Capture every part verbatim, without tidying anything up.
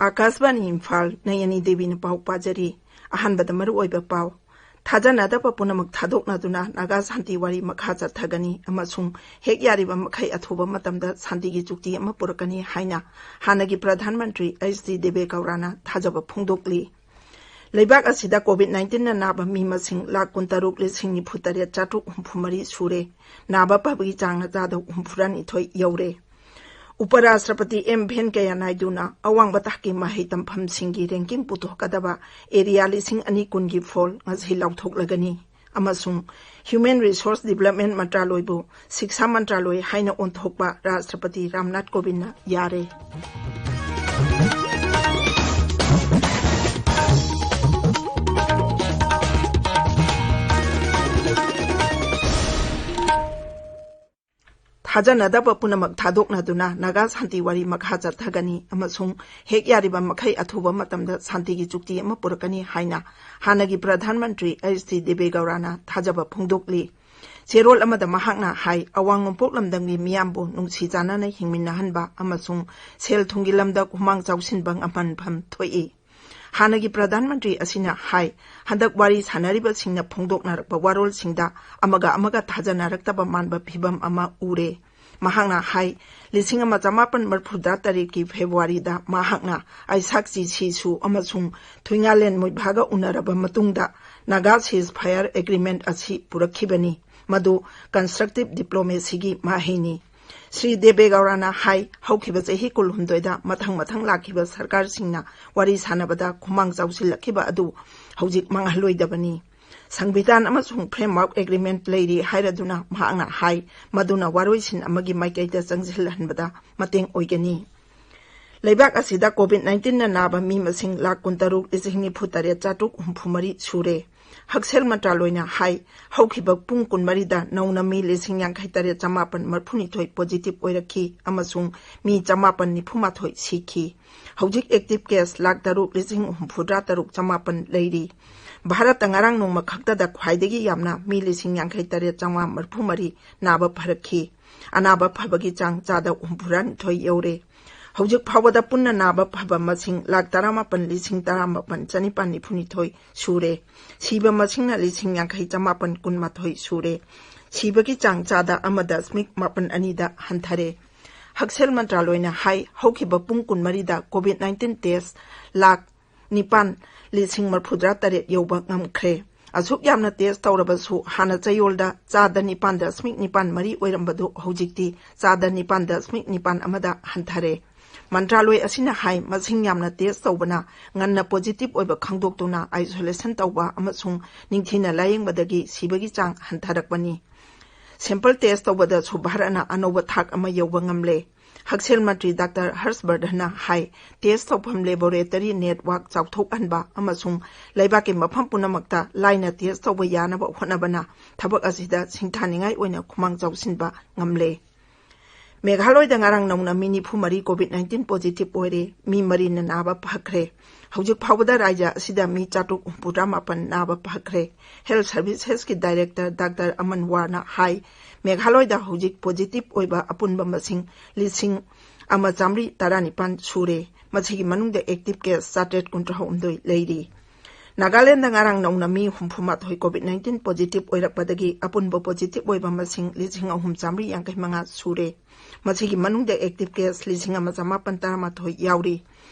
ꯑꯥꯀꯥꯁꯕꯥꯅꯤ ꯏꯝꯐꯥꯜ, ꯅꯌꯅꯤ ꯗꯦꯕꯤꯅ ꯄꯥꯎ ꯄꯥꯖꯔꯤ꯫ ꯑꯍꯥꯟꯕꯗ ꯃꯔꯨꯑꯣꯏꯕ ꯄꯥꯎ꯫ ꯊꯥꯖꯅꯗꯕ ꯄꯨꯝꯅꯃꯛ ꯊꯥꯗꯣꯛꯅꯗꯨꯅ ꯅꯥꯒꯥ ꯁꯥꯟꯇꯤ ꯋꯥꯔꯤ ꯃꯈꯥ ꯆꯠꯊꯒꯅꯤ ꯑꯃꯁꯨꯡ ꯍꯦꯛ ꯌꯥꯔꯤꯕ ꯃꯈꯩ ꯑꯊꯨꯕ ꯃꯇꯝꯗ ꯁꯥꯟꯇꯤꯒꯤ ꯆꯨꯛꯇꯤ ꯑꯃ ꯄꯨꯔꯛꯀꯅꯤ ꯍꯥꯏꯅ ꯍꯥꯟꯅꯒꯤ ꯄ꯭ꯔꯙꯥꯟ ꯃꯟꯇ꯭ꯔꯤ ꯑꯩꯆ ꯗꯤ ꯗꯦꯕꯦ ꯒꯧꯔꯥꯅ ꯊꯥꯖꯕ ꯐꯣꯡꯗꯣꯛꯂꯤ꯫ ꯂꯩꯕꯥꯛ ꯑꯁꯤꯗ ꯀꯣꯚꯤꯗ ꯅꯥꯏꯟꯇꯤꯟꯅ ꯅꯥꯕ ꯃꯤ ꯃꯁꯤꯡ ꯂꯥꯈ ꯀꯨꯟꯇꯔꯨꯛ ꯂꯤꯁꯤꯡ ꯅꯤꯐꯨꯇꯔꯦꯠ ꯆꯥꯇ꯭ꯔꯨꯛ ꯍꯨꯝꯐꯨꯃꯔꯤ ꯁꯨꯔꯦ꯫ ꯅꯥꯕ ꯐꯕꯒꯤ ꯆꯥꯡꯅ ꯆꯥꯗ ꯍꯨꯝꯐꯨꯇꯔꯥꯅꯤꯊꯣꯏ ꯌꯧꯔꯦ꯫ ꯎꯄꯔꯥꯁꯇ꯭ꯔꯄꯇꯤ ꯑꯦꯝ ꯚꯦꯟꯀꯌꯥ ꯅꯥꯏꯗꯨꯅ ꯑꯋꯥꯡꯕ ꯊꯥꯛꯀꯤ ꯃꯍꯩ ꯇꯝꯐꯝꯁꯤꯡꯒꯤ ꯔꯦꯡꯀꯤꯡ ꯄꯨꯊꯣꯛꯀꯗꯕ ꯑꯦꯔꯤꯌꯥ ꯂꯤꯁꯤꯡ ꯑꯅꯤ ꯀꯨꯟꯒꯤ ꯐꯣꯜ ꯉꯁꯤ ꯂꯥꯎꯊꯣꯛꯂꯒꯅꯤ ꯑꯃꯁꯨꯡ ꯍ꯭ꯌꯨꯃꯦꯟ ꯔꯤꯁꯣꯔꯁ ꯗꯤꯕꯂꯞꯃꯦꯟ ꯃꯟꯇ꯭ꯔꯥꯂꯣꯏꯕꯨ ꯁꯤꯛꯁꯥ ꯃꯟꯇ꯭ꯔꯥꯂꯣꯏ ꯍꯥꯏꯅ ꯑꯣꯟꯊꯣꯛꯄ ꯔꯥꯁꯇ꯭ꯔꯄꯇꯤ ꯔꯥꯝꯅꯥꯊ ꯀꯣꯕꯤꯟꯗꯅ ꯌꯥꯔꯦ꯫ ꯊꯥꯖꯅꯗꯕ ꯄꯨꯝꯅꯃꯛ ꯊꯥꯗꯣꯛꯅꯗꯨꯅ ꯅꯥꯒꯥ ꯁꯥꯟꯇꯤ ꯋꯥꯔꯤ ꯃꯈꯥ ꯆꯠꯊꯒꯅꯤ ꯑꯃꯁꯨꯡ ꯍꯦꯛ ꯌꯥꯔꯤꯕ ꯃꯈꯩ ꯑꯊꯨꯕ ꯃꯇꯝꯗ ꯁꯥꯟꯇꯤꯒꯤ ꯆꯨꯛꯇꯤ ꯑꯃ ꯄꯨꯔꯛꯀꯅꯤ ꯍꯥꯏꯅ ꯍꯥꯟꯅꯒꯤ ꯄ꯭ꯔꯙꯥꯟ ꯃꯟꯇ꯭ꯔꯤ ꯑꯩꯆ ꯗꯤ ꯗꯦꯕꯦ ꯒꯧꯔꯥꯅ ꯊꯥꯖꯕ ꯐꯣꯡꯗꯣꯛꯂꯤ꯫ ꯆꯦꯔꯣꯜ ꯑꯃꯗ ꯃꯍꯥꯛꯅ ꯍꯥꯏ, ꯑꯋꯥꯡ ꯅꯣꯡꯄꯣꯛ ꯂꯝꯗꯝꯒꯤ ꯃꯤꯌꯥꯝꯕꯨ ꯅꯨꯡꯁꯤ ꯆꯥꯟꯅꯅ ꯍꯤꯡꯃꯤꯟꯅꯍꯟꯕ ꯑꯃꯁꯨꯡ ꯁꯦꯜ ꯊꯨꯝꯒꯤ ꯂꯝꯗ ꯈꯨꯃꯥꯡ ꯆꯥꯎꯁꯤꯟꯕ ꯉꯝꯍꯟꯐꯝ ꯊꯣꯛꯏ꯫ ꯍꯥꯟꯅꯒꯤ ꯄ꯭ꯔꯙꯥꯟ ꯃꯟꯇ꯭ꯔꯤ ꯑꯁꯤꯅ ꯍꯥꯏ, ꯍꯟꯗꯛ ꯋꯥꯔꯤ ꯁꯥꯟꯅꯔꯤꯕꯁꯤꯡꯅ ꯐꯣꯡꯗꯣꯛꯅꯔꯛꯄ ꯋꯥꯔꯣꯜꯁꯤꯡꯗ ꯑꯃꯒ ꯑꯃꯒ ꯊꯥꯖꯅꯔꯛꯇꯕ ꯃꯥꯟꯕ ꯐꯤꯚꯝ ꯑꯃ ꯎꯔꯦ꯫ ꯃꯍꯥꯛꯅ ꯍꯥꯏ, ꯂꯤꯁꯤꯡ ꯑꯃ ꯆꯃꯥꯄꯟ ꯃꯔꯤꯐꯨꯇꯔꯥ ꯇꯔꯦꯠꯀꯤ ꯐꯦꯕ꯭ꯔꯨꯋꯥꯔꯤꯗ ꯃꯍꯥꯛꯅ ꯑꯥꯏꯁꯥꯛ ꯆꯤꯁꯤꯁꯨ ꯑꯃꯁꯨꯡ ꯊꯨꯏꯉꯥꯂꯦꯟ ꯃꯣꯏꯚꯥꯒ ꯎꯅꯔꯕ ꯃꯇꯨꯡꯗ ꯅꯥꯒꯥ ꯁꯤꯖ ꯐꯥꯌꯔ ꯑꯦꯒ꯭ꯔꯤꯃꯦꯟꯠ ꯑꯁꯤ ꯄꯨꯔꯛꯈꯤꯕꯅꯤ꯫ ꯃꯗꯨ ꯀꯟꯁꯇ꯭ꯔꯛꯇꯤꯚ ꯗꯤꯄ꯭ꯂꯣꯃꯦꯁꯤꯒꯤ ꯃꯍꯩꯅꯤ꯫ ꯁ꯭ꯔꯤ ꯗꯦꯕꯦꯒꯧꯔꯥꯅ ꯍꯥꯏ, ꯍꯧꯈꯤꯕ ꯆꯍꯤ ꯀꯨꯟꯍꯨꯝꯗꯣꯏꯗ ꯃꯊꯪ ꯃꯊꯪ ꯂꯥꯛꯈꯤꯕ ꯁꯔꯀꯥꯔꯁꯤꯡꯅ ꯋꯥꯔꯤ ꯁꯥꯟꯅꯕꯗ ꯈꯨꯃꯥꯡ ꯆꯥꯎꯁꯤꯜꯂꯛꯈꯤꯕ ꯑꯗꯨ ꯍꯧꯖꯤꯛ ꯃꯥꯡꯍꯜꯂꯣꯏꯗꯕꯅꯤ꯫ ꯁꯪꯕꯤꯙꯥꯟ ꯑꯃꯁꯨꯡ ꯐ꯭ꯔꯦꯝꯋꯥꯔꯛ ꯑꯦꯒ꯭ꯔꯤꯃꯦꯟꯠ ꯂꯩꯔꯤ ꯍꯥꯏꯔꯗꯨꯅ ꯃꯍꯥꯛꯅ ꯍꯥꯏ, ꯃꯗꯨꯅ ꯋꯥꯔꯣꯏꯁꯤꯟ ꯑꯃꯒꯤ ꯃꯥꯏꯀꯩꯗ ꯆꯪꯁꯤꯜꯍꯟꯕꯗ ꯃꯇꯦꯡ ꯑꯣꯏꯒꯅꯤ꯫ ꯂꯩꯕꯥꯛ ꯑꯁꯤꯗ ꯀꯣꯚꯤꯗ ꯅꯥꯏꯟꯇꯤꯟꯅ ꯅꯥꯕ ꯃꯤ ꯃꯁꯤꯡ ꯂꯥꯈ ꯀꯨꯟꯇꯔꯨꯛ ꯂꯤꯁꯤꯡ ꯅꯤꯐꯨꯇꯔꯦꯠ ꯆꯥꯇ꯭ꯔꯨꯛ ꯍꯨꯝꯐꯨꯃꯔꯤ ꯁꯨꯔꯦ꯫ ꯍꯛꯁꯦꯜ ꯃꯟꯇ꯭ꯔꯥꯂꯣꯏꯅ ꯍꯥꯏ, ꯍꯧꯈꯤꯕ ꯄꯨꯡ ꯀꯨꯟꯃꯔꯤꯗ ꯅꯧꯅ ꯃꯤ ꯂꯤꯁꯤꯡ ꯌꯥꯡꯈꯩ ꯇꯔꯦꯠ ꯆꯃꯥꯄꯟ ꯃꯔꯤꯐꯨꯅꯤꯊꯣꯏ ꯄꯣꯖꯤꯇꯤꯚ ꯑꯣꯏꯔꯛꯈꯤ ꯑꯃꯁꯨꯡ ꯃꯤ ꯆꯃꯥꯄꯟ ꯅꯤꯐꯨꯃꯥꯊꯣꯏ ꯁꯤꯈꯤ꯫ ꯍꯧꯖꯤꯛ ꯑꯦꯛꯇꯤꯚ ꯀꯦꯁ ꯂꯥꯈ ꯇꯔꯨꯛ ꯂꯤꯁꯤꯡ ꯍꯨꯝꯐꯨꯇꯔꯥ ꯇꯔꯨꯛ ꯆꯃꯥꯄꯟ ꯂꯩꯔꯤ꯫ ꯚꯥꯔꯠꯇ ꯉꯔꯥꯡ ꯅꯣꯡꯃ ꯈꯛꯇꯗ ꯈ꯭ꯋꯥꯏꯗꯒꯤ ꯌꯥꯝꯅ ꯃꯤ ꯂꯤꯁꯤꯡ ꯌꯥꯡꯈꯩ ꯇꯔꯦꯠ ꯆꯥꯝꯃꯉꯥ ꯃꯔꯤꯐꯨꯃꯔꯤ ꯅꯥꯕ ꯐꯔꯛꯈꯤ꯫ ꯑꯅꯥꯕ ꯐꯕꯒꯤ ꯆꯥꯡ ꯆꯥꯗ ꯍꯨꯝꯐꯨꯇꯔꯥꯅꯤꯊꯣꯏ ꯌꯧꯔꯦ꯫ ꯍꯧꯖꯤꯛ ꯐꯥꯎꯕꯗ ꯄꯨꯟꯅ ꯅꯥꯕ ꯐꯕ ꯃꯁꯤꯡ ꯂꯥꯈ ꯇꯔꯥꯃꯥꯄꯟ ꯂꯤꯁꯤꯡ ꯇꯔꯥꯃꯥꯄꯟ ꯆꯅꯤꯄꯥꯟ ꯅꯤꯐꯨꯅꯤꯊꯣꯏ ꯁꯨꯔꯦ꯫ ꯁꯤꯕ ꯃꯁꯤꯡꯅ ꯂꯤꯁꯤꯡ ꯌꯥꯡꯈꯩ ꯆꯃꯥꯄꯟ ꯀꯨꯟꯃꯥꯊꯣꯏ ꯁꯨꯔꯦ꯫ ꯁꯤꯕꯒꯤ ꯆꯥꯡ ꯆꯥꯗ ꯑꯃ ꯗꯁꯃꯤꯛ ꯃꯥꯄꯟ ꯑꯅꯤꯗ ꯍꯟꯊꯔꯦ꯫ ꯍꯛꯁꯦꯜ ꯃꯟꯇ꯭ꯔꯥꯂꯣꯏꯅ ꯍꯥꯏ, ꯍꯧꯈꯤꯕ ꯄꯨꯡ ꯀꯨꯟꯃꯔꯤꯗ COVID nineteen test ꯂꯥꯈ ꯅꯤꯄꯥꯟ ꯂꯤꯁꯤꯡ ꯃꯔꯐꯨꯇꯔꯥ ꯇꯔꯦꯠ ꯌꯧꯕ ꯉꯝꯈ꯭ꯔꯦ꯫ ꯑꯁꯨꯛ ꯌꯥꯝꯅ ꯇꯦꯁ ꯇꯧꯔꯕꯁꯨ ꯍꯥꯟꯅ ꯆꯌꯣꯜꯗ ꯆꯥꯗ ꯅꯤꯄꯥꯟ ꯗꯁꯃꯤꯛ ꯅꯤꯄꯥꯟ ꯃꯔꯤ ꯑꯣꯏꯔꯝꯕꯗꯨ ꯍꯧꯖꯤꯛꯇꯤ ꯆꯥꯗ ꯅꯤꯄꯥꯟ ꯗꯁꯃꯤꯛ ꯅꯤꯄꯥꯟ ꯑꯃꯗ ꯍꯟꯊꯔꯦ꯫ ꯃꯟꯇ꯭ꯔꯥꯂꯣꯏ ꯑꯁꯤꯅ ꯍꯥꯏ, ꯃꯁꯤꯡ ꯌꯥꯝꯅ ꯇꯦꯁ ꯇꯧꯕꯅ ꯉꯟꯅ ꯄꯣꯖꯤꯇꯤꯚ ꯑꯣꯏꯕ ꯈꯪꯗꯣꯛꯇꯨꯅ ꯑꯥꯏꯁꯣꯂꯦꯁꯟ ꯇꯧꯕ ꯑꯃꯁꯨꯡ ꯅꯤꯡꯊꯤꯅ ꯂꯥꯌꯦꯡꯕꯗꯒꯤ ꯁꯤꯕꯒꯤ ꯆꯥꯡ ꯍꯟꯊꯔꯛꯄꯅꯤ꯫ ꯁꯦꯝꯄꯜ ꯇꯦꯁ ꯇꯧꯕꯗꯁꯨ ꯚꯥꯔꯠꯅ ꯑꯅꯧꯕ ꯊꯥꯛ ꯑꯃ ꯌꯧꯕ ꯉꯝꯂꯦ꯫ ꯍꯛꯁꯦꯜ ꯃꯟꯇ꯭ꯔꯤ ꯗꯥꯛꯇꯔ ꯍꯔꯁ ꯕꯔꯙꯟꯅ ꯍꯥꯏ, ꯇꯦꯁ ꯇꯧꯐꯝ ꯂꯦꯕꯣꯔꯦꯇꯔꯤ ꯅꯦꯠꯋꯥꯔꯛ ꯆꯥꯎꯊꯣꯛꯍꯟꯕ ꯑꯃꯁꯨꯡ ꯂꯩꯕꯥꯛꯀꯤ ꯃꯐꯝ ꯄꯨꯝꯅꯃꯛꯇ ꯂꯥꯏꯅ ꯇꯦꯁ ꯇꯧꯕ ꯌꯥꯅꯕ ꯍꯣꯠꯅꯕꯅ ꯊꯕꯛ ꯑꯁꯤꯗ ꯁꯤꯡꯊꯥꯅꯤꯡꯉꯥꯏ ꯑꯣꯏꯅ ꯈꯨꯃꯥꯡ ꯆꯥꯎꯁꯤꯟꯕ ꯉꯝꯂꯦ꯫ ꯃꯦꯘꯥꯂꯣꯏꯗ ꯉꯔꯥꯡ ꯅꯧꯅ ꯃꯤ ꯅꯤꯐꯨ ꯃꯔꯤ COVID nineteen ꯄꯣꯖꯤꯇꯤꯚ ꯑꯣꯏꯔꯦ, ꯃꯤ ꯃꯔꯤꯅ ꯅꯥꯕ ꯐꯈ꯭ꯔꯦ꯫ ꯍꯧꯖꯤꯛ ꯐꯥꯎꯕꯗ ꯔꯥꯖ꯭ꯌ ꯑꯁꯤꯗ ꯃꯤ ꯆꯥꯇ꯭ꯔꯨꯛ ꯍꯨꯝꯐꯨꯇꯔꯥ ꯃꯥꯄꯟ ꯅꯥꯕ ꯐꯈ꯭ꯔꯦ꯫ ꯍꯦꯜꯊ ꯁꯔꯚꯤꯁꯦꯁꯀꯤ ꯗꯥꯏꯔꯦꯛꯇꯔ ꯗꯥꯛꯇꯔ ꯑꯃꯟ ꯋꯥꯔꯅ ꯍꯥꯏ, ꯃꯦꯘꯥꯂꯣꯏꯗ ꯍꯧꯖꯤꯛ ꯄꯣꯖꯤꯇꯤꯚ ꯑꯣꯏꯕ ꯑꯄꯨꯟꯕ ꯃꯁꯤꯡ ꯂꯤꯁꯤꯡ ꯑꯃ ꯆꯥꯃꯔꯤ ꯇꯔꯥꯅꯤꯄꯥꯟ ꯁꯨꯔꯦ꯫ ꯃꯁꯤꯒꯤ ꯃꯅꯨꯡꯗ ꯑꯦꯛꯇꯤꯚ ꯀꯦꯁ ꯆꯥꯇ꯭ꯔꯦꯠ ꯀꯨꯟꯊ꯭ꯔꯥꯍꯨꯝꯗꯣꯏ ꯂꯩꯔꯤ꯫ ꯅꯥꯒꯥꯂꯦꯟꯗ ꯉꯔꯥꯡ ꯅꯧꯅ ꯃꯤ ꯍꯨꯝꯐꯨꯃꯥꯊꯣꯏ COVID nineteen ꯄꯣꯖꯤꯇꯤꯚ ꯑꯣꯏꯔꯛꯄꯗꯒꯤ ꯑꯄꯨꯟꯕ ꯄꯣꯖꯤꯇꯤꯚ ꯑꯣꯏꯕ ꯃꯁꯤꯡ ꯂꯤꯁꯤꯡ ꯑꯍꯨꯝ ꯆꯥꯃꯔꯤ ꯌꯥꯡꯈꯩ ꯃꯉꯥ ꯁꯨꯔꯦ꯫ ꯃꯁꯤꯒꯤ ꯃꯅꯨꯡꯗ ꯑꯦꯛꯇꯤꯚ ꯀꯦꯁ ꯂꯤꯁꯤꯡ ꯑꯃ ꯆꯃꯥꯄꯟ ꯇꯔꯥꯃꯥꯊꯣꯏ ꯌꯥꯎꯔꯤ꯫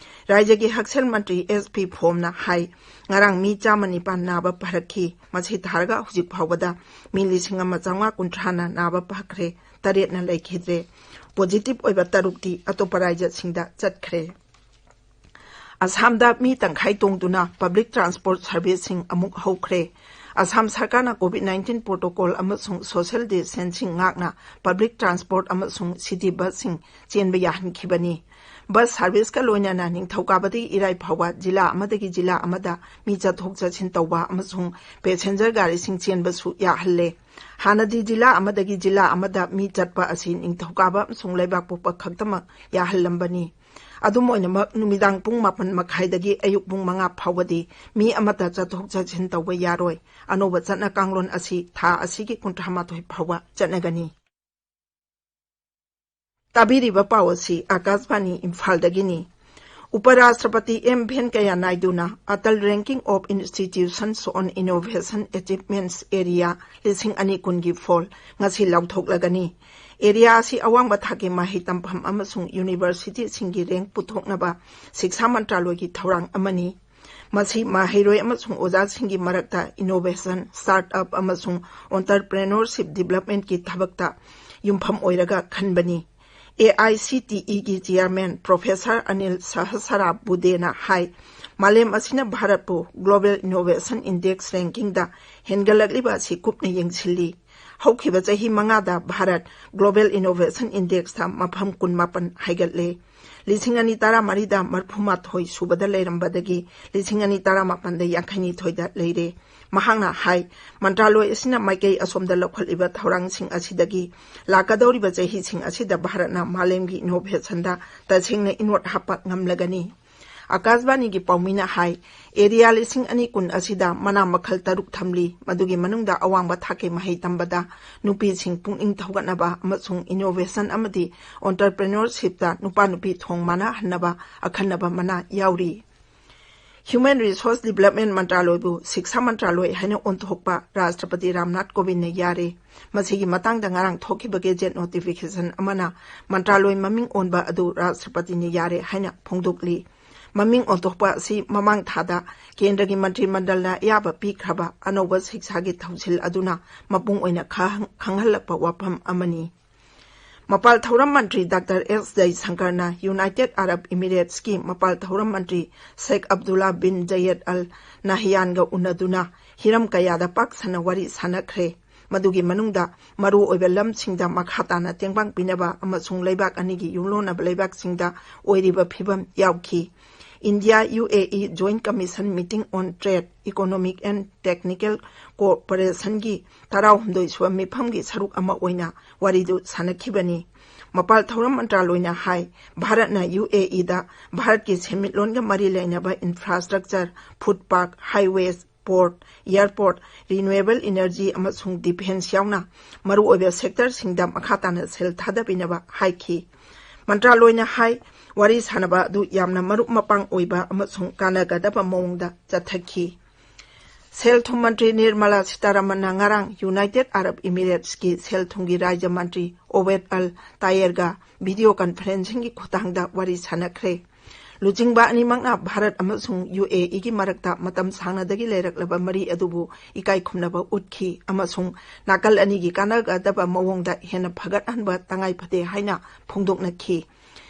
ꯔꯥꯖ꯭ꯌꯒꯤ ꯍꯛꯁꯦꯜ ꯃꯟꯇ꯭ꯔꯤ ꯑꯦꯁ ꯄꯤ ꯐꯣꯝꯅ ꯍꯥꯏ, ꯉꯔꯥꯡ ꯃꯤ ꯆꯥꯝꯃ ꯅꯤꯄꯥꯟ ꯅꯥꯕ ꯐꯔꯛꯈꯤ꯫ ꯃꯁꯤ ꯊꯥꯔꯒ ꯍꯧꯖꯤꯛ ꯐꯥꯎꯕꯗ ꯃꯤ ꯂꯤꯁꯤꯡ ꯑꯃ ꯆꯥꯝꯃꯉꯥ ꯀꯨꯟꯊ꯭ꯔꯥꯅ ꯅꯥꯕ ꯐꯈ꯭ꯔꯦ, ꯇꯔꯦꯠꯅ ꯂꯩꯈꯤꯗ꯭ꯔꯦ꯫ ꯄꯣꯖꯤꯇꯤꯚ ꯑꯣꯏꯕ ꯇꯔꯨꯛꯇꯤ ꯑꯇꯣꯞꯄ ꯔꯥꯖ꯭ꯌꯁꯤꯡꯗ ꯆꯠꯈ꯭ꯔꯦ꯫ ꯑꯁꯥꯝꯗ ꯃꯤ ꯇꯪꯈꯥꯏ ꯇꯣꯡꯗꯨꯅ ꯄꯕ꯭ꯂꯤꯛ ꯇ꯭ꯔꯥꯟꯁꯄꯣꯔꯠ ꯁꯔꯚꯤꯁꯁꯤꯡ ꯑꯃꯨꯛ ꯍꯧꯈ꯭ꯔꯦ꯫ ꯑꯁꯥꯝ ꯁꯔꯀꯥꯔꯅ COVID nineteen ꯄ꯭ꯔꯣꯇꯣꯀꯣꯜ ꯑꯃꯁꯨꯡ ꯁꯣꯁꯤꯌꯦꯜ ꯗꯤꯁꯇꯦꯟꯁꯤꯡ ꯉꯥꯛꯅ ꯄꯕ꯭ꯂꯤꯛ ꯇ꯭ꯔꯥꯟꯁꯄꯣꯔꯠ ꯑꯃꯁꯨꯡ ꯁꯤꯇꯤ ꯕꯁꯁꯤꯡ ꯆꯦꯟꯕ ꯌꯥꯍꯟꯈꯤꯕꯅꯤ꯫ ꯕꯁ ꯁꯔꯚꯤꯁꯀ ꯂꯣꯏꯅꯅ ꯅꯤꯡꯊꯧꯀꯥꯕꯗꯒꯤ ꯏꯔꯥꯏ ꯐꯥꯎꯕ ꯖꯤꯂꯥ ꯑꯃꯗꯒꯤ ꯖꯤꯂꯥ ꯑꯃꯗ ꯃꯤ ꯆꯠꯊꯣꯛ ꯆꯠꯁꯤꯟ ꯇꯧꯕ ꯑꯃꯁꯨꯡ ꯄꯦꯁꯦꯟꯖꯔ ꯒꯥꯔꯤꯁꯤꯡ ꯆꯦꯟꯕꯁꯨ ꯌꯥꯍꯜꯂꯦ꯫ ꯍꯥꯟꯅꯗꯤ ꯖꯤꯂꯥ ꯑꯃꯗꯒꯤ ꯖꯤꯂꯥ ꯑꯃꯗ ꯃꯤ ꯆꯠꯄ ꯑꯁꯤ ꯅꯤꯡꯊꯧꯀꯥꯕ ꯑꯃꯁꯨꯡ ꯂꯩꯕꯥꯛꯄꯣꯛꯄ ꯈꯛꯇꯃꯛ ꯌꯥꯍꯜꯂꯝꯕꯅꯤ꯫ ꯑꯗꯨꯝ ꯑꯣꯏꯅꯃꯛ, ꯅꯨꯃꯤꯗꯥꯡ ꯄꯨꯡ ꯃꯥꯄꯟ ꯃꯈꯥꯏꯗꯒꯤ ꯑꯌꯨꯛ ꯄꯨꯡ ꯃꯉꯥ ꯐꯥꯎꯕꯗꯤ ꯃꯤ ꯑꯃꯠꯇ ꯆꯠꯊꯣꯛ ꯆꯠꯁꯤꯟ ꯇꯧꯕ ꯌꯥꯔꯣꯏ꯫ ꯑꯅꯧꯕ ꯆꯠꯅ ꯀꯥꯡꯂꯣꯟ ꯑꯁꯤ ꯊꯥ ꯑꯁꯤꯒꯤ ꯀꯨꯟꯊ꯭ꯔꯥ ꯃꯥꯊꯣꯏ ꯐꯥꯎꯕ ꯆꯠꯅꯒꯅꯤ꯫ ꯇꯥꯕꯤꯔꯤꯕ ꯄꯥꯎ ꯑꯁꯤ ꯑꯥꯀꯥꯁꯕꯥꯅꯤ ꯏꯝꯐꯥꯜꯗꯒꯤꯅꯤ꯫ ꯎꯄꯔꯥꯁꯇ꯭ꯔꯄꯇꯤ M ꯚꯦꯟꯀꯌꯥ ꯅꯥꯏꯗꯨꯅ Atal Ranking of Institutions on Innovation Achievements Area ꯂꯤꯁꯤꯡ ꯑꯅꯤ ꯀꯨꯟꯒꯤ ꯐꯣꯜ ꯉꯁꯤ ꯂꯥꯎꯊꯣꯛꯂꯒꯅꯤ꯫ ꯑꯦꯔꯤꯌꯥ ꯑꯁꯤ ꯑꯋꯥꯡꯕ ꯊꯥꯛꯀꯤ ꯃꯍꯩ ꯇꯝꯐꯝ ꯑꯃꯁꯨꯡ ꯌꯨꯅꯤꯚꯔꯁꯤꯇꯤꯁꯤꯡꯒꯤ ꯔꯦꯡꯛ ꯄꯨꯊꯣꯛꯅꯕ ꯁꯤꯛꯁꯥ ꯃꯟꯇ꯭ꯔꯥꯂꯣꯏꯒꯤ ꯊꯧꯔꯥꯡ ꯑꯃꯅꯤ꯫ ꯃꯁꯤ ꯃꯍꯩꯔꯣꯏ ꯑꯃꯁꯨꯡ ꯑꯣꯖꯥꯁꯤꯡꯒꯤ ꯃꯔꯛꯇ innovation, startup ꯑꯃꯁꯨꯡ entrepreneurship developmentꯀꯤ ꯊꯕꯛꯇ ꯌꯨꯝꯐꯝ ꯑꯣꯏꯔꯒ ꯈꯟꯕꯅꯤ꯫ ꯑꯦ ꯑꯥꯏ ꯁꯤ ꯇꯤ ꯏꯒꯤ ꯆꯤꯌꯥꯔꯃꯦꯟ ꯄ꯭ꯔꯣꯐꯦꯁꯔ ꯑꯅꯤꯜ ꯁꯍꯁꯔꯥꯕꯨꯗꯦꯅ ꯍꯥꯏ, ꯃꯥꯂꯦꯝ ꯑꯁꯤꯅ ꯚꯥꯔꯠꯄꯨ Global Innovation Index rankingꯗ ꯍꯦꯟꯒꯠꯂꯛꯂꯤꯕ ꯑꯁꯤ ꯀꯨꯞꯅ ꯌꯦꯡꯁꯤꯜꯂꯤ꯫ ꯍꯧꯈꯤꯕ ꯆꯍꯤ ꯃꯉꯥꯗ ꯚꯥꯔꯠ Global Innovation Indexꯇ ꯃꯐꯝ ꯀꯨꯟꯃꯥꯄꯟ ꯍꯥꯏꯒꯠꯂꯦ꯫ ꯂꯤꯁꯤꯡ ꯑꯅꯤ ꯇꯔꯥꯃꯔꯤꯗ ꯃꯔꯐꯨꯃꯥꯊꯣꯏ ꯁꯨꯕꯗ ꯂꯩꯔꯝꯕꯗꯒꯤ ꯂꯤꯁꯤꯡ ꯑꯅꯤ ꯇꯔꯥꯃꯥꯄꯟꯗ ꯌꯥꯡꯈꯩꯅꯤꯊꯣꯏꯗ ꯂꯩꯔꯦ꯫ ꯃꯍꯥꯛꯅ ꯍꯥꯏ, ꯃꯟꯇ꯭ꯔꯥꯂꯣꯏ ꯑꯁꯤꯅ ꯃꯥꯏꯀꯩ ꯑꯁꯣꯝꯗ ꯂꯧꯈꯠꯂꯤꯕ ꯊꯧꯔꯥꯡꯁꯤꯡ ꯑꯁꯤꯗꯒꯤ ꯂꯥꯛꯀꯗꯧꯔꯤꯕ ꯆꯍꯤꯁꯤꯡ ꯑꯁꯤꯗ ꯚꯥꯔꯠꯅ ꯃꯥꯂꯦꯝꯒꯤ innovationꯗ ꯇꯁꯦꯡꯅ ꯏꯅꯣꯠ ꯍꯥꯞꯄ ꯉꯝꯂꯒꯅꯤ꯫ ꯑꯥꯀꯥꯁꯕꯥꯅꯤꯒꯤ ꯄꯥꯎꯃꯤꯅ ꯍꯥꯏ, ꯑꯦꯔꯤꯌꯥ ꯂꯤꯁꯤꯡ ꯑꯅꯤ ꯀꯨꯟ ꯑꯁꯤꯗ ꯃꯅꯥ ꯃꯈꯜ ꯇꯔꯨꯛ ꯊꯝꯂꯤ, ꯃꯗꯨꯒꯤ ꯃꯅꯨꯡꯗ ꯑꯋꯥꯡꯕ ꯊꯥꯛꯀꯤ ꯃꯍꯩ ꯇꯝꯕꯗ ꯅꯨꯄꯤꯁꯤꯡ ꯄꯨꯛꯅꯤꯡ ꯊꯧꯒꯠꯅꯕ ꯑꯃꯁꯨꯡ innovation ꯑꯃꯗꯤ entrepreneurshipꯇ ꯅꯨꯄꯥ ꯅꯨꯄꯤ ꯊꯣꯡ ꯃꯥꯟꯅꯍꯟꯅꯕ ꯑꯈꯟꯅꯕ ꯃꯅꯥ ꯌꯥꯎꯔꯤ꯫ Human Resource Development ꯃꯟꯇ꯭ꯔꯥꯂꯣꯏꯕꯨ ꯁꯤꯛꯁꯥ ꯃꯟꯇ꯭ꯔꯥꯂꯣꯏ ꯍꯥꯏꯅ ꯑꯣꯟꯊꯣꯛꯄ ꯔꯥꯁꯇ꯭ꯔꯄꯇꯤ ꯔꯥꯝꯅꯥꯊ ꯀꯣꯕꯤꯟꯗꯅ ꯌꯥꯔꯦ꯫ ꯃꯁꯤꯒꯤ ꯃꯇꯥꯡꯗ ꯉꯔꯥꯡ ꯊꯣꯛꯈꯤꯕ gazette notification ꯑꯃꯅ ꯃꯟꯇ꯭ꯔꯥꯂꯣꯏ ꯃꯃꯤꯡ ꯑꯣꯟꯕ ꯑꯗꯨ ꯔꯥꯁꯇ꯭ꯔꯄꯇꯤꯅ ꯌꯥꯔꯦ ꯍꯥꯏꯅ ꯐꯣꯡꯗꯣꯛꯂꯤ꯫ ꯃꯃꯤꯡ ꯑꯣꯟꯊꯣꯛꯄ ꯑꯁꯤ ꯃꯃꯥꯡ ꯊꯥꯗ ꯀꯦꯟꯗ꯭ꯔꯒꯤ ꯃꯟꯇ꯭ꯔꯤ ꯃꯟꯗꯜꯅ ꯑꯌꯥꯕ ꯄꯤꯈ꯭ꯔꯕ ꯑꯅꯧꯕ ꯁꯤꯛꯁꯥꯒꯤ ꯊꯧꯁꯤꯜ ꯑꯗꯨꯅ ꯃꯄꯨꯡ ꯑꯣꯏꯅ ꯈꯪ-, ꯈꯪꯍꯜꯂꯛꯄ ꯋꯥꯐꯝ ꯑꯃꯅꯤ꯫ ꯃꯄꯥꯜ ꯊꯧꯔꯝ ꯃꯟꯇ꯭ꯔꯤ ꯗꯥꯛꯇꯔ ꯑꯦꯁ ꯖꯌꯁꯪꯀꯔꯅ ꯌꯨꯅꯥꯏꯇꯦꯗ ꯑꯔꯕ ꯏꯃꯤꯔꯦꯠꯁꯀꯤ ꯃꯄꯥꯜ ꯊꯧꯔꯝ ꯃꯟꯇ꯭ꯔꯤ ꯁꯦꯈ ꯑꯕꯗꯨꯜꯂꯥ ꯕꯤꯟ ꯖꯌꯦꯗ ꯑꯜ ꯅꯍꯌꯥꯟꯒ ꯎꯅꯗꯨꯅ ꯍꯤꯔꯝ ꯀꯌꯥꯗ ꯄꯥꯛ ꯁꯟꯅ ꯋꯥꯔꯤ ꯁꯥꯟꯅꯈ꯭ꯔꯦ꯫ ꯃꯗꯨꯒꯤ ꯃꯅꯨꯡꯗ ꯃꯔꯨꯑꯣꯏꯕ ꯂꯝꯁꯤꯡꯗ ꯃꯈꯥ ꯇꯥꯅ ꯇꯦꯡꯕꯥꯡ ꯄꯤꯅꯕ ꯑꯃꯁꯨꯡ ꯂꯩꯕꯥꯛ ꯑꯅꯤꯒꯤ ꯌꯨꯝꯂꯣꯟꯅꯕ ꯂꯩꯕꯥꯛꯁꯤꯡꯗ ꯑꯣꯏꯔꯤꯕ ꯐꯤꯕꯝ ꯌꯥꯎꯈꯤ꯫ India U A E Joint Commission Meeting on Trade, Economic and Technical Cooperationꯒꯤ ꯇꯔꯥꯍꯨꯝꯗꯣꯏ ꯁꯨꯕ ꯃꯤꯐꯝꯒꯤ ꯁꯔꯨꯛ ꯑꯃ ꯑꯣꯏꯅ ꯋꯥꯔꯤꯗꯨ ꯁꯥꯟꯅꯈꯤꯕꯅꯤ꯫ ꯃꯄꯥꯜ ꯊꯧꯔꯝ ꯃꯟꯇ꯭ꯔꯥꯂꯣꯏꯅ ꯍꯥꯏ, ꯚꯥꯔꯠꯅ ꯌꯨ ꯑꯦ ꯏꯗ ꯚꯥꯔꯠꯀꯤ ꯁꯦꯟꯃꯤꯠꯂꯣꯟꯒ ꯃꯔꯤ ꯂꯩꯅꯕ infrastructure, footpath, highways, port, airport, renewable energy ꯑꯃꯁꯨꯡ ꯗꯤꯐꯦꯟꯁ ꯌꯥꯎꯅ ꯃꯔꯨꯑꯣꯏꯕ ꯁꯦꯛꯇꯔꯁꯤꯡꯗ ꯃꯈꯥ ꯇꯥꯅ ꯁꯦꯜ ꯊꯥꯗꯕꯤꯅꯕ ꯍꯥꯏꯈꯤ꯫ ꯃꯟꯇ꯭ꯔꯥꯂꯣꯏꯅ ꯍꯥꯏ, ꯋꯥꯔꯤ ꯁꯥꯟꯅꯕ ꯑꯗꯨ ꯌꯥꯝꯅ ꯃꯔꯨꯞ ꯃꯄꯥꯡ ꯑꯣꯏꯕ ꯑꯃꯁꯨꯡ ꯀꯥꯟꯅꯒꯗꯕ ꯃꯑꯣꯡꯗ ꯆꯠꯊꯈꯤ꯫ ꯁꯦꯜ ꯊꯨꯝ ꯃꯟꯇ꯭ꯔꯤ ꯅꯤꯔꯃꯂꯥ ꯁꯤꯇꯥꯔꯥꯃꯟꯅ ꯉꯔꯥꯡ ꯌꯨꯅꯥꯏꯇꯦꯗ ꯑꯔꯕ ꯏꯃꯤꯔꯦꯠꯁꯀꯤ ꯁꯦꯜ ꯊꯨꯝꯒꯤ ꯔꯥꯖ꯭ꯌ ꯃꯟꯇ꯭ꯔꯤ ꯑꯣꯕꯦꯗ ꯑꯜ ꯇꯥꯌꯦꯔꯒ ꯚꯤꯗꯤꯑꯣ ꯀꯟꯐꯔꯦꯟꯁꯤꯡꯒꯤ ꯈꯨꯠꯊꯥꯡꯗ ꯋꯥꯔꯤ ꯁꯥꯟꯅꯈ꯭ꯔꯦ꯫ ꯂꯨꯆꯤꯡꯕ ꯑꯅꯤꯃꯛꯅ ꯚꯥꯔꯠ ꯑꯃꯁꯨꯡ ꯌꯨ ꯑꯦ ꯏꯒꯤ ꯃꯔꯛꯇ ꯃꯇꯝ ꯁꯥꯡꯅꯗꯒꯤ ꯂꯩꯔꯛꯂꯕ ꯃꯔꯤ ꯑꯗꯨꯕꯨ ꯏꯀꯥꯏ ꯈꯨꯝꯅꯕ ꯎꯠꯈꯤ ꯑꯃꯁꯨꯡ ꯅꯥꯀꯜ ꯑꯅꯤꯒꯤ ꯀꯥꯟꯅꯒꯗꯕ ꯃꯑꯣꯡꯗ ꯍꯦꯟꯅ ꯐꯒꯠꯍꯟꯕ ꯇꯉꯥꯏ ꯐꯗꯦ ꯍꯥꯏꯅ ꯐꯣꯡꯗꯣꯛꯅꯈꯤ꯫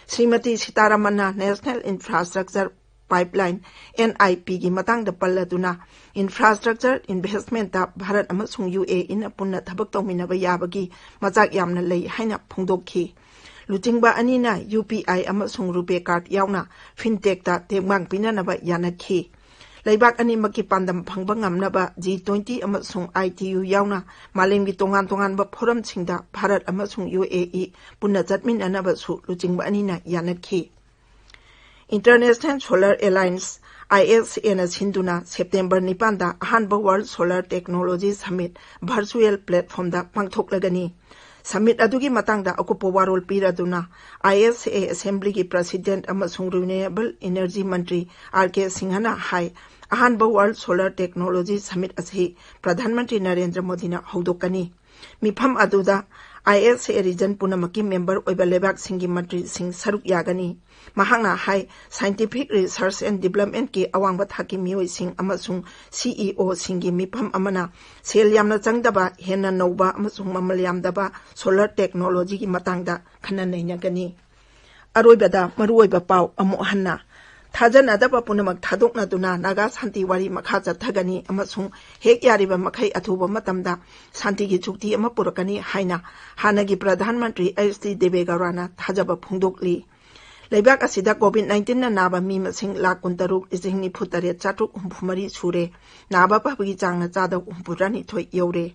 Shrimati ꯁꯤꯇꯥꯔꯥꯃꯟꯅ national infrastructure pipeline, and ꯑꯥꯏ ꯄꯤꯒꯤ ꯃꯇꯥꯡꯗ ꯄꯜꯂꯗꯨꯅ, ꯏꯟꯐ꯭ꯔꯥꯁ꯭ꯇ꯭ꯔꯛꯆꯔ ꯏꯟꯚꯦꯁ꯭ꯠꯃꯦꯟꯠꯇ ꯚꯥꯔꯠ ꯑꯃꯁꯨꯡ ꯌꯨ ꯑꯦ ꯏꯅ ꯄꯨꯟꯅ ꯊꯕꯛ ꯇꯧꯃꯤꯟꯅꯕ ꯌꯥꯕꯒꯤ ꯃꯆꯥꯛ ꯌꯥꯝꯅ ꯂꯩ ꯍꯥꯏꯅ ꯐꯣꯡꯗꯣꯛꯈꯤ꯫ ꯂꯨꯆꯤꯡꯕ ꯑꯅꯤꯅ ꯌꯨ ꯄꯤ ꯑꯥꯏ ꯑꯃꯁꯨꯡ ꯔꯨꯄꯦ ꯀꯥꯔꯗ ꯌꯥꯎꯅ ꯐꯤꯟꯇꯦꯛꯇ ꯇꯦꯡꯕꯥꯡ ꯄꯤꯅꯅꯕ ꯌꯥꯅꯈꯤ꯫ ꯂꯩꯕꯥꯛ ꯑꯅꯤꯃꯛꯀꯤ ꯄꯥꯟꯗꯝ ꯐꯪꯕ ꯉꯝꯅꯕ ꯖꯤ ꯇ꯭ꯋꯦꯟꯇꯤ ꯑꯃꯁꯨꯡ ꯑꯥꯏ ꯇꯤ ꯌꯨ ꯌꯥꯎꯅ ꯃꯥꯂꯦꯝꯒꯤ ꯇꯣꯉꯥꯟ ꯇꯣꯉꯥꯟꯕ ꯐꯣꯔꯝꯁꯤꯡꯗ ꯚꯥꯔꯠ ꯑꯃꯁꯨꯡ ꯌꯨ ꯑꯦ ꯏ ꯄꯨꯟꯅ ꯆꯠꯃꯤꯟꯅꯅꯕꯁꯨ ꯂꯨꯆꯤꯡꯕ ꯑꯅꯤꯅ ꯌꯥꯅꯈꯤ꯫ ꯏꯟꯇꯔꯅꯦꯁꯅꯦꯜ ꯁꯣꯂꯔ ꯑꯦꯂꯥꯏꯟꯁ, ꯑꯥꯏ ꯑꯦꯁ ꯑꯦꯅ ꯁꯤꯟꯗꯨꯅ ꯁꯦꯞꯇꯦꯝꯕꯔ ꯅꯤꯄꯥꯟꯗ ꯑꯍꯥꯟꯕ world solar technology submit virtual ꯄ꯭ꯂꯦꯠꯐꯣꯝꯗ ꯄꯥꯡꯊꯣꯛꯂꯒꯅꯤ꯫ ꯁꯃꯤꯠ ꯑꯗꯨꯒꯤ ꯃꯇꯥꯡꯗ ꯑꯀꯨꯞꯄ ꯋꯥꯔꯣꯜ ꯄꯤꯔꯗꯨꯅ, ꯑꯥꯏ ꯑꯦꯁ ꯑꯦ ꯑꯦꯁꯦꯝꯕ꯭ꯂꯤꯒꯤ ꯄ꯭ꯔꯁꯤꯗꯦꯟꯠ ꯑꯃꯁꯨꯡ ꯔꯤꯅ꯭ꯌꯨꯑꯦꯕꯜ ꯏꯅꯔꯖꯤ ꯃꯟꯇ꯭ꯔꯤ ꯑꯥꯔ ꯀꯦ ꯁꯤꯡꯍꯅ ꯍꯥꯏ, ꯑꯍꯥꯟꯕ ꯋꯥꯔꯜꯗ ꯁꯣꯂꯔ ꯇꯦꯛꯅꯣꯂꯣꯖꯤ ꯁꯃꯤꯠ ꯑꯁꯤ ꯄ꯭ꯔꯙꯥꯟ ꯃꯟꯇ꯭ꯔꯤ ꯅꯔꯦꯟꯗ꯭ꯔ ꯃꯣꯗꯤꯅ ꯍꯧꯗꯣꯛꯀꯅꯤ꯫ ꯃꯤꯐꯝ ꯑꯗꯨꯗ ꯑꯥꯏ ꯑꯦꯁ ꯑꯦ ꯔꯤꯖꯟ ꯄꯨꯝꯅꯃꯛꯀꯤ ꯃꯦꯝꯕꯔ ꯑꯣꯏꯕ ꯂꯩꯕꯥꯛꯁꯤꯡꯒꯤ ꯃꯟꯇ꯭ꯔꯤꯁꯤꯡ ꯁꯔꯨꯛ ꯌꯥꯒꯅꯤ꯫ ꯃꯍꯥꯛꯅ ꯍꯥꯏ, scientific research and development ꯀꯤ ꯑꯋꯥꯡꯕ ꯊꯥꯛꯀꯤ ꯃꯤꯑꯣꯏꯁꯤꯡ ꯑꯃꯁꯨꯡ ꯁꯤ ꯏ ꯑꯣꯁꯤꯡꯒꯤ ꯃꯤꯐꯝ ꯑꯃꯅ ꯁꯦꯜ ꯌꯥꯝꯅ ꯆꯪꯗꯕ, ꯍꯦꯟꯅ ꯅꯧꯕ ꯑꯃꯁꯨꯡ ꯃꯃꯜ ꯌꯥꯝꯗꯕ ꯁꯣꯂꯔ ꯇꯦꯛꯅꯣꯂꯣꯖꯤꯒꯤ ꯃꯇꯥꯡꯗ ꯈꯟꯅ ꯅꯩꯅꯒꯅꯤ꯫ ꯑꯔꯣꯏꯕꯗ ꯃꯔꯨꯑꯣꯏꯕ ꯄꯥꯎ ꯑꯃꯨꯛ ꯍꯟꯅ꯫ ꯊꯥꯖꯅꯗꯕ ꯄꯨꯝꯅꯃꯛ ꯊꯥꯗꯣꯛꯅꯗꯨꯅ ꯅꯥꯒꯥ ꯁꯥꯟꯇꯤ ꯋꯥꯔꯤ ꯃꯈꯥ ꯆꯠꯊꯒꯅꯤ ꯑꯃꯁꯨꯡ ꯍꯦꯛ ꯌꯥꯔꯤꯕ ꯃꯈꯩ ꯑꯊꯨꯕ ꯃꯇꯝꯗ ꯁꯥꯟꯇꯤꯒꯤ ꯆꯨꯛꯇꯤ ꯑꯃ ꯄꯨꯔꯛꯀꯅꯤ ꯍꯥꯏꯅ ꯍꯥꯟꯅꯒꯤ ꯄ꯭ꯔꯙꯥꯟ ꯃꯟꯇ꯭ꯔꯤ ꯑꯩꯆ ꯗꯤ ꯗꯦꯕꯦꯒꯧꯔꯥꯅ ꯊꯥꯖꯕ ꯐꯣꯡꯗꯣꯛꯂꯤ꯫ ꯂꯩꯕꯥꯛ ꯑꯁꯤꯗ ꯀꯣꯚꯤꯗ ꯅꯥꯏꯟꯇꯤꯟꯅ ꯅꯥꯕ ꯃꯤ ꯃꯁꯤꯡ ꯂꯥꯈ ꯀꯨꯟꯇꯔꯨꯛ ꯂꯤꯁꯤꯡ ꯅꯤꯐꯨ ꯇꯔꯦꯠ ꯆꯥꯇ꯭ꯔꯨꯛ ꯍꯨꯝꯐꯨ ꯃꯔꯤ ꯁꯨꯔꯦ꯫ ꯅꯥꯕ ꯐꯕꯒꯤ ꯆꯥꯡꯅ ꯆꯥꯗ ꯍꯨꯝꯐꯨꯇꯔꯥꯅꯤꯊꯣꯏ ꯌꯧꯔꯦ꯫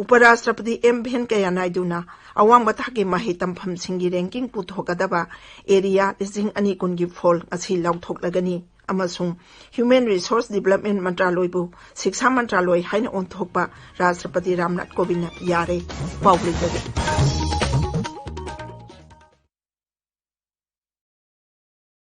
ꯎꯄꯔꯥꯁꯇ꯭ꯔꯄꯇꯤ ꯑꯦꯝ ꯚꯦꯟꯀꯌꯥ ꯅꯥꯏꯗꯨꯅ ꯑꯋꯥꯡꯕ ꯊꯥꯛꯀꯤ ꯃꯍꯩ ꯇꯝꯐꯝꯁꯤꯡꯒꯤ ꯔꯦꯡꯀꯤꯡ ꯄꯨꯊꯣꯛꯀꯗꯕ ꯑꯦꯔꯤꯌꯥ ꯂꯤꯁꯤꯡ ꯑꯅꯤ ꯀꯨꯟꯒꯤ ꯐꯣꯜ ꯉꯁꯤ ꯂꯥꯎꯊꯣꯛꯂꯒꯅꯤ꯫ ꯑꯃꯁꯨꯡ ꯍ꯭ꯌꯨꯃꯦꯟ ꯔꯤꯁꯣꯔꯁ ꯗꯤꯕꯂꯞꯃꯦꯟ ꯃꯟꯇ꯭ꯔꯥꯂꯣꯏꯕꯨ ꯁꯤꯛꯁꯥ ꯃꯟꯇ꯭ꯔꯥꯂꯣꯏ ꯍꯥꯏꯅ ꯑꯣꯟꯊꯣꯛꯄ ꯔꯥꯁꯇ꯭ꯔꯄꯇꯤ ꯔꯥꯝꯅꯥꯊ ꯀꯣꯕꯤꯟꯗꯅ ꯌꯥꯔꯦ꯫ ꯄꯥꯎ ꯂꯣꯏꯖꯔꯦ꯫